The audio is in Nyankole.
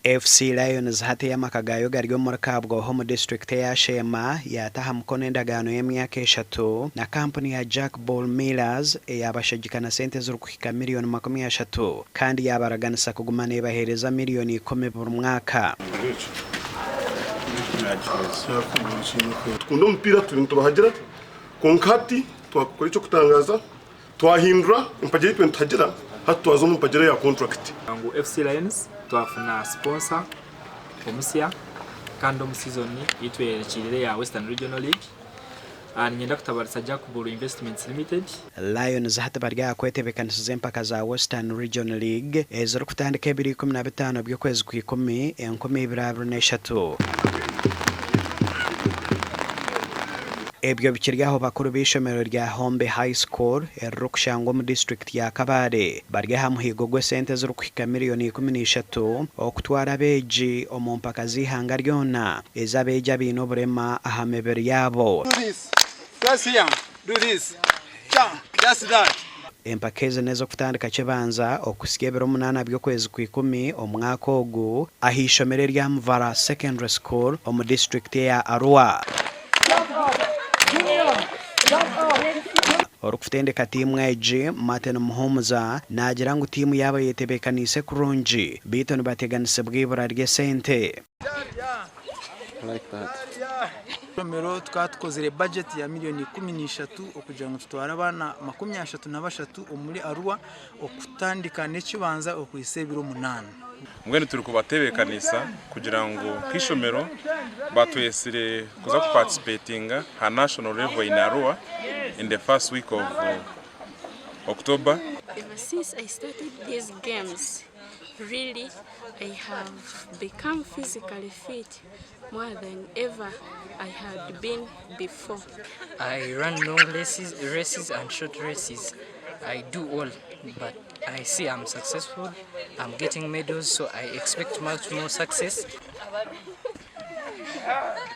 FC Lions hati ey'amaka gaayo gari omuri Kabwoho omu disiturikiti eya Sheema yaata aha mukono endagaano y'emyaka eshatu na kampuni ya Jack Bull Millers eyaabashagika na sente ezirikuhika miriyoni 30 kandi yaabaraganisa kuguma neebaheereza miriyoni ikumi buri mwaka. Tukunda omupiira turi nitubahagira kwonka hati twakora eky'okutangaaza twahindura empagira ei twine nituhagira hati twaza omu mpagira eya kontrakiti. Ngu FC Lions twafuna siponsa omusya kandi omu sizoni ei twerekiirire eya Western Regional League. Niinyenda kutabarisa Jack Buru Investments Limited. Lions hati bari aha kwetebeekanisiza empaka za Western Region League ezirikutandika ebiro 15 by'okwezi kwa ikumi, 2023. Ebyo bikiri aho bakuru b'eishomero rya Hombe High School eririkushangwa omu disiturikiti ya Kabale bari aha muhiigo gw'esente ezirikuhika miriyoni 13 okutwara abeegi omu mpaka z'eihanga ryona ez'abeegi abaine oburema aha mibiri yaabo. Empaka ezi n'ez'okutandika kibanza okuhitsya ebiro munaana by'okwezi kwa ikumi omwaka ogu aha ishomero erya Mvara Secondary School omu disiturikiti eya Arua. Orikutendeka tiimu egi, Martin Muhumuza naagira ngu tiimu yaabo eyetebeekaniise kurungi beitu nibateganisibwa eibura ry'esente. Ishomero tukaba tukozire bajeti ya miriyoni 13 okugira ngu tutware abaana 33 omuri Arua okutandika n'ekibanza okuhitsya ebiro munaana. Mbwenu turikubatebeekanisa kugira ngu nk'eishomero batwetsire kuza kuparticipatinga ha national level in Arua in the first week of October. Ever since I started these games, really I have become physically fit more than ever I had been before. I run long races, races and short races. I do all, but I see I'm successful. I'm getting medals, so I expect much more success.